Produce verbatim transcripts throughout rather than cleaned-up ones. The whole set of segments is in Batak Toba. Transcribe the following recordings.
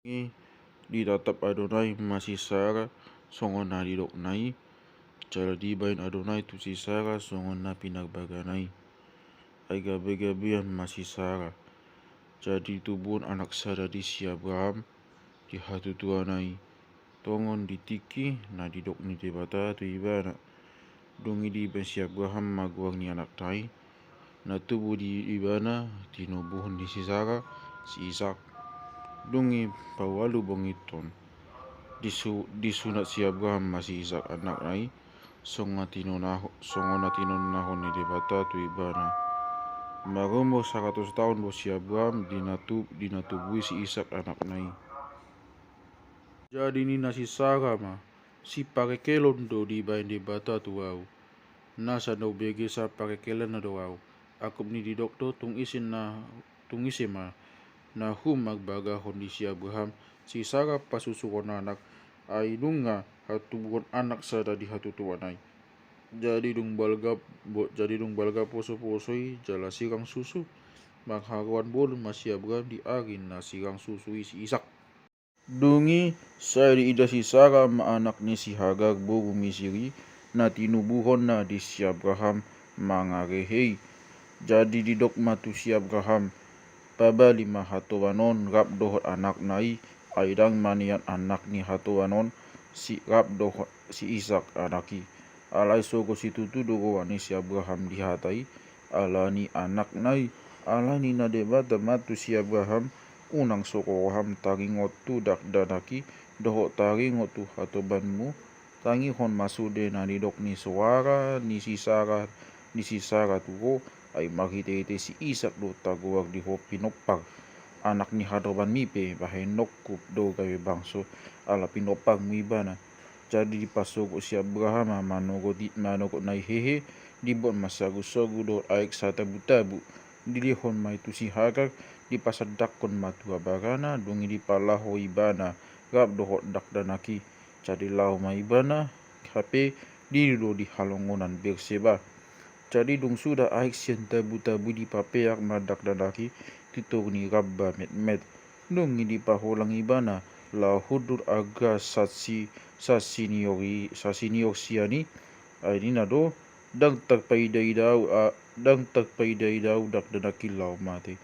I ditatap Adonai ma si Sara songon na didokna i, jala dibaen Adonai tu si Sara songon na pinarbagana i. Ai gabegabean ma si Sara. Jadi tubuhon anak sada di si Abraham di hatutuanna i, tongon di tingki na didok ni Debata tu ibana. Dung i dibaen si Abraham ma goar ni anakna i, na tubu di ibana tinubuhon ni si Sara, si Isak. Dung i paualu bongiton, disu-, disunat si Abraham ma si Isak anakna i, songon na tinonaho-, songon na tinonahon ni Debata tu ibana. Marumur saratus taon do si Abraham di na tu-, di na tubu i si Isak anakna i. Jadi ninna si Sara ma, siparekelon do dibaen Debata tu ahu. Na so na hubege saparekelonna do ahu. Angkup ni didok do tung ise na, tung ise ma na humarbagahon di si Abraham, si Sara pasusuhon anak, ai nunga hatubuhon anak sada di hatutuanna i. Jadi dung balga bo-, jadi dung balga posoposo i jala sirang susu, mangharoan bolon ma si Abraham di ari na sirang susu i si Isak. Dung i sai diida si Sara ma anak ni si Hagar boru Misir i, na tinubuhonna di si Abraham mangarehe i. Jadi didok ma tu si Abraham, pabali ma hatoban on rap dohot anakna i, ai ndang ma nian anak ni hatoban on si rap dohot si Isak anak i. Alai sogot situtu do roha ni si Abraham di hata i, ala ni anakna i. Alai ninna Debata ma tu si Abraham, unang so roham taringot tu dakdanak i, dohot taringot tu hatobanmu, tangihon ma sude na nidok ni soara ni si Sara, ni si Sara tu ho, ai marhitehite si Isak do tagoar di ho pinompar. Anak ni hatobanmi pe bahenonku do gabe bangso, ala pinomparmu ibana. Jadi dipasogot si Abraham ma manogot i, manogot na i hehe, dibuat ma sagusagu dohot aek satabutabu. Dilehon ma i tu si Hagar, dipasandangkon ma tu abarana, dung i dipalaho ibana rap dohot dakdanak i. Jadi laho ma ibana hape didu do di halongonan Berseba. Jadi dung suda aek sian tabutabu i dipapeak ma dakdanak i tu toru ni ramba metmet. Dung i dipaholang ibana laho hundul angka sasi-, sasinior i, sasinior sian i, ai ninna do, ndang tarpaidaida ahu, a, ndang tarpaidaida ahu dakdanak i laho mate.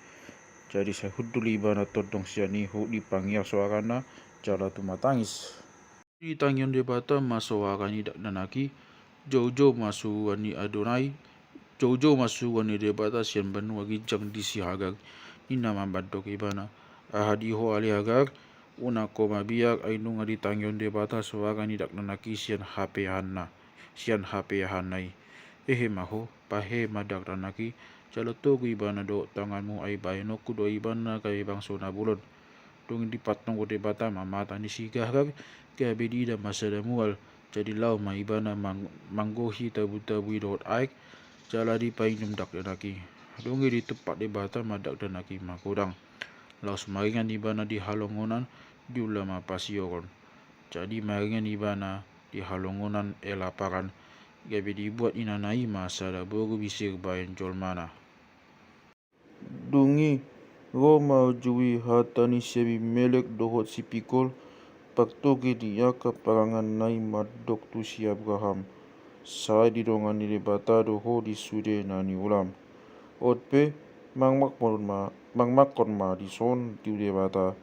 Jadi sai hundul ibana tondong sian i huhut dipangiar soarana jala tumatangis. Ditangihon Debata ma soara ni dakdanak i, joujou ma suruan ni Adonai, joujou ma suruan ni Debata sian banua ginjang di si Hagar. Ninna ma mandok ibana, aha di ho ale Hagar, unang ho mabiar, ai nunga ditangihon Debata soara ni dakdanak i sian hapeahanna, sian hapeahanna i. Hehe ma ho, pahehe ma dakdanak i, jala togu ibana dohot tanganmu, ai bahenonku do ibana gabe bangso na bolon. Dung i dipatonggo Debata ma mata ni si Hagar, gabe diida ma sada mual. Jadi laho ma ibana mang-, manggohi tabutabu i dohot aek, jala dipainum dakdanak i. Dung i ditumpak Debata ma dakdanak i magodang. Laos maringan ibana di halongonan, diula ma pasioron. Jadi maringan ibana di halongonan ela paran, gabe dibuat inana i ma sada boru bisir bahen jolmana. Dung i ro ma uju i hata ni si Abimelek dohot si Pikol, partogel ni angka paranganna i mandok tu si Abraham, sai didongani Debata do ho di sude na niulam. On pe, mangmangkon ma, mangmangkon ma dison tu Debata.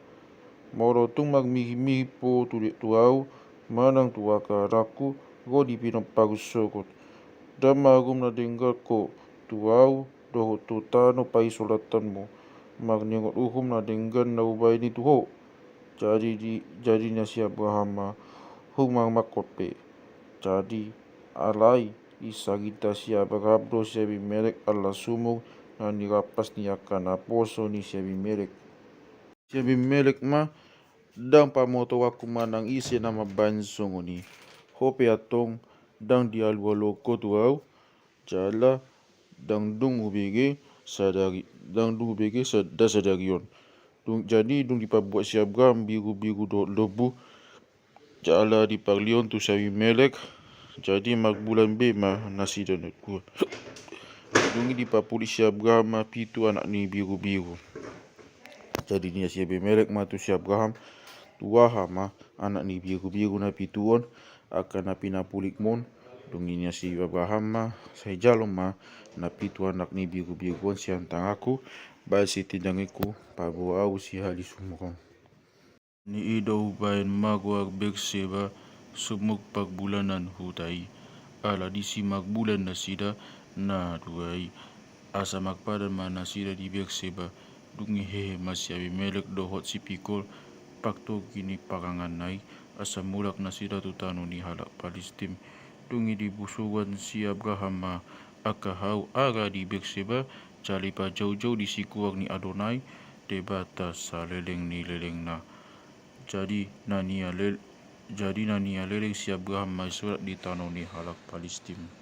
Molo tung marmihimihim ho tu de-, tu ahu, manang tu angka anakku, ro di pinomparhu sogot. Ndang marum na denggan ho tu ahu, dohot tu tano paisolatanmu, marningot uhum na denggan na hubahen i tu ho. Jadi di, jadi ninna si Abraham ma, hurmangmangkon pe. Jadi, alai, disarita si Abraham do si Abimelek ala sumur na nirampas ni angka naposo ni si Abimelek. Si Abimelek ma, ndang pamotoanku manang ise na mambahen songon i. Ho pe antong, ndang dialualuhon ho tu ahu, jala ndang dung hubege sadari, ndang dung hubege sa-, nda sadari on. Dung, jadi dung dipabuat si Abraham birubiru dohot lombu, jala diparlihon tu si Abimelek, jadi marbulan be ma nasida na dua. Dung i dipapulik si Abraham ma pitu anak ni birubiru. Jadi ninna si Abimelek ma tu si Abraham, tu aha ma anak ni begu-begu na pitu on, angka na pinapulikmon. Dung i ninna si Abraham ma, sai jalo ma na pitu anak ni begu-begu on sian tanganku, baen sitindanganku, paboa ahu sihali sumurung. Ni i do hubaen ma goar Berseba sumurung parbulanan huta i, ala disi marbulan nasida na dua i. Asa marpadan ma nasida di Berseba. Dung i hehe ma si Abimelek dohot si Pikol, partogi ni paranganna i, asa mulak nasida tu tano ni halak Palistim. Dung i dibusuhon si Abraham ma angka hau ara di Berseba, jala dipajoujou disi goar ni Adonai, Debata saleleng ni lelengna. Jadi na nialel-, jadi na nialeleng si Abraham ma i sorat di tano ni halak Palistim.